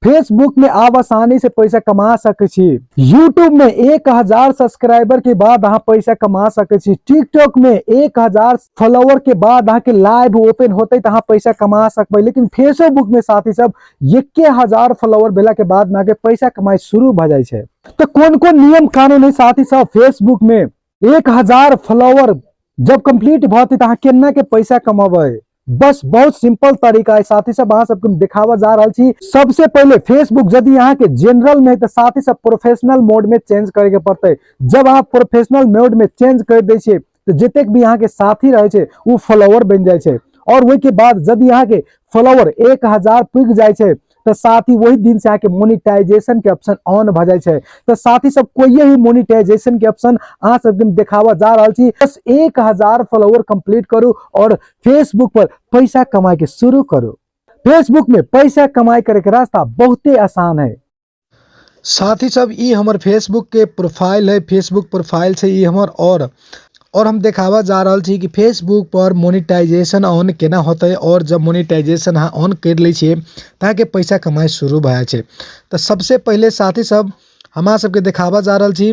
Facebook में आप आसानी से पैसा कमा सकै छी। यूट्यूब में 1000 सब्सक्राइबर के बाद अहाँ पैसा कमा सकै छी। टिकटॉक में 1000 फॉलोअर के बाद अहाँ के लाइव ओपन होते तो अहाँ पैसा कमा सकबै। लेकिन फेसबुक में साथी सब 1000 फॉलोअर भेला के बाद में अहाँके पैसा कमाई शुरू भऽ जाइ छै। तो कोन कोन नियम कानून है साथी सब फेसबुक में 1000 फॉलोअर जब कंप्लीट भऽ तऽ अहाँ केना के पैसा कमेबै? बस बहुत सिंपल तरीका है साथी सब, अहाँ सबके हम देखाबऽ जा रहल छी। सबसे पहले फेसबुक यदि अहाँ के जनरल में है तो साथी सब प्रोफेशनल मोड में चेंज करे के पड़तै। जब अहाँ प्रोफेशनल मोड में चेंज कर दै छियै तो जतेक भी अहाँ के साथी रहै छै उ फॉलोअर बनि जाइ छै। और ओहि के बाद यदि अहाँ के फॉलोअर 1000 पुगि जाइ छै तो साथी वही दिन से अहाँके मोनिटाइजेशन के ऑप्शन ऑन भऽ जाइ छै। तो साथी सब कोई ही मोनिटाइजेशन के ऑप्शन अहाँ सबके हम देखाबऽ जा रहल छी। बस 1000 फॉलोअर कंप्लीट करू और फेसबुक पर पैसा कमाए के शुरू करू। फेसबुक में पैसा कमाई करे के रास्ता बहुते आसान है। साथी सब ई हमर फेसबुक के प्रोफाइल है, फेसबुक प्रोफाइल छै ई हमर। और हम देखाबऽ जा रहल छी कि फेसबुक पर मोनिटाइजेशन ऑन केना होतै। और जब मोनिटाइजेशन अहाँ ऑन करि लै छियै तऽ अहाँके पैसा कमाइ शुरू भऽ जाइ छै। तऽ सबसे पहिले साथी सब हमरा सबके देखाबऽ जा रहल छी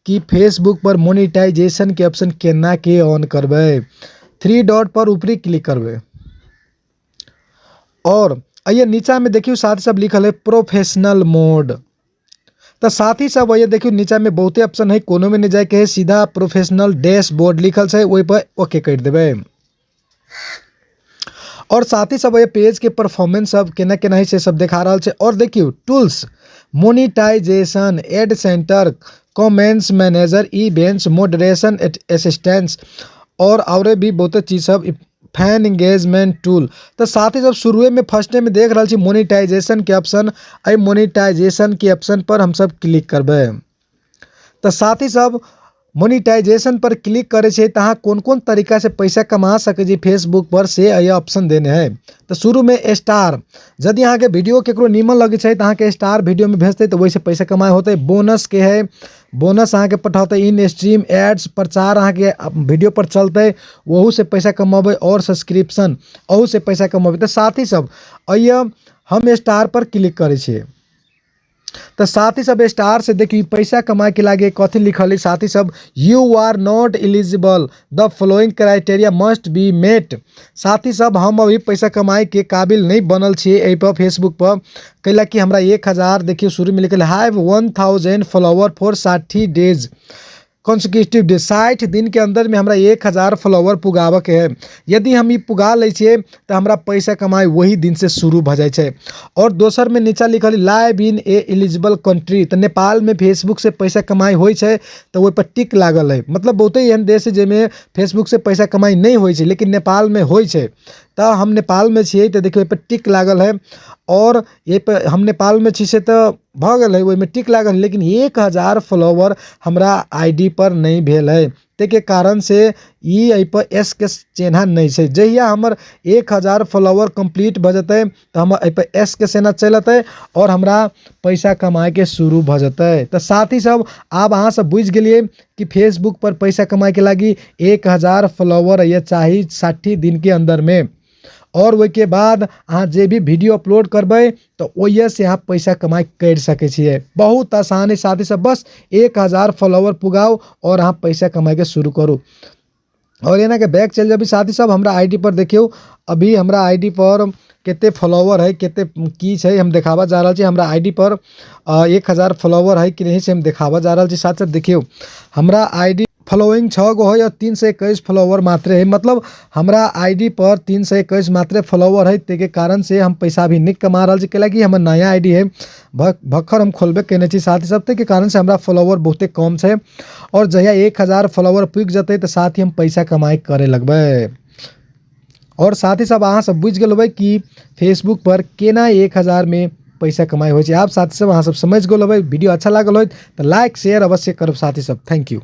कि फेसबुक पर मोनिटाइजेशन के ऑप्शन केना के ऑन करबै। 3 डॉट पर ऊपरी क्लिक करबै और अइये नीचा में देखियौ साथी सब लिखल है प्रोफेशनल मोड। तो साथी सब अइये देखियौ नीचा में बहुते ऑप्शन है, कोनो में नहीं जाके है, सीधा प्रोफेशनल डैशबोर्ड लिखल छै ओहि पर ओके कर देबै। और साथी सब ये पेज के परफॉर्मेंस सब केना केना है से सब देखा रहल छै। और देखियौ tools, monetization, ad center, comments manager, events, moderation assistance और औरे भी बहुते चीज सब, फैन एंगेजमेंट टूल। तो साथ ही सब शुरुए में फर्स्टे में देख रहल छी मोनिटाइजेशन के ऑप्शन, एहि मोनिटाइजेशन के ऑप्शन पर हम सब क्लिक करबै। तो साथ ही सब मोनिटाइजेशन पर क्लिक करै छियै तऽ अहाँ कोन कोन तरीका से पैसा कमा सकै छी फेसबुक पर से एहि ऑप्शन देने है। तऽ शुरू में स्टार, यदि अहाँके वीडियो केकरो नीमन लगै छै तऽ अहाँके स्टार वीडियो में भेजतै तऽ ओहिसँ पैसा कमाइ होतै। बोनस के है, बोनस अहाँके पठौतै, इन स्ट्रीम एड्स प्रचार अहाँके वीडियो पर चलतै ओहू से पैसा कमेबै, और सब्सक्रिप्शन अहू से पैसा कमेबै। तऽ साथी सब अइये हम स्टार पर क्लिक करै छियै। तऽ साथी सब स्टार से देखियौ पैसा कमाए के लागे कथी लिखल है। साथी सब you are not eligible, the following criteria must be met. साथी सब हम अभी पैसा कमाए के काबिल नहीं बनल छियै एहि पर फेसबुक पर, कैला कि हमरा 1000 देखियौ शुरू में लिखल have 1000 follower for 60 days consecutive day, 60 दिन के अंदर में हमरा 1000 फॉलोअर पुगाबऽ के है। यदि हम ई पुगा लै छियै तऽ हमरा पैसा कमाइ वही दिन से शुरू भऽ जाइ छै। और दोसर में नीचा लिखल live in a eligible country, तऽ नेपाल में फेसबुक से पैसा कमाइ होइ छै तऽ ओहि पर टिक लागल है। मतलब बहुते एहन देश है जाहिमे फेसबुक से पैसा कमाइ नहि होइ छै लेकिन नेपाल में होइ छै। तऽ हम नेपाल में छियै तऽ देखियौ एहि पर टिक लागल है। और एहि पर हम नेपाल में छी से तऽ भऽ गेल है, ओहिमे टिक लागल, लेकिन 1000 फॉलोअर हमरा I D पर नहि भेल है, ताहिके कारण से ई एहिपर एस के चिन्ह नहि छै। जहिया हमर 1000 फॉलोअर कम्प्लीट भऽ जेतै तऽ हमर एहिपर एस के सेना चलि अयतै आओर हमरा पैसा कमाइके शुरू भऽ जेतै। तऽ साथी सब आब अहाँ सब बुझि गेलियै कि फेसबुक पर पैसा कमाइके लागि 1000 फॉलोअर ये चाही 60 दिनके अन्दरमे, और ओहिके बाद अहाँ जे भी वीडियो अपलोड करबै तऽ ओहिसँ अहाँ पैसा कमाइ करि सकै छियै। बहुत आसान है साथी सब, बस 1000 फॉलोअर पुगाउ और अहाँ पैसा कमाइके शुरू करू। और एनाके बैक चलि जेबै साथी सब, हमरा I D पर देखियौ अभी हमरा I D पर कते फॉलोअर है कते की छै हम देखाबऽ जा रहल छी। हमरा I D पर 1000 फॉलोअर है कि नहीं से हम देखाबऽ जा रहल छी। साथ साथ देखियौ हमरा I D following 6 गो है और 321 फॉलोअर मात्र है, मतलब हमरा I D पर 321 मात्र फॉलोअर है, ताहिके कारण से हम पैसा भी नहीं कमा रहल छी, कैलाकि हमर नया I D है, भक्खर हम खोलबे केने छी साथ ही साथ, ताहिके कारण से हमरा फॉलोअर बहुते कम छै। और जहिया 1000 फॉलोअर पुगि जेतै तऽ साथ ही हम पैसा कमाइ करे लगबै। और साथ ही सब अहाँ सब बुझि गेल होबै कि फेसबुक पर केना 1000 में पैसा कमाइ होइ छै। आब साथी सब अहाँ सब समझि गेल होबै। वीडियो अच्छा लागल होइत तऽ लाइक शेयर अवश्य करब साथी सब। Thank you.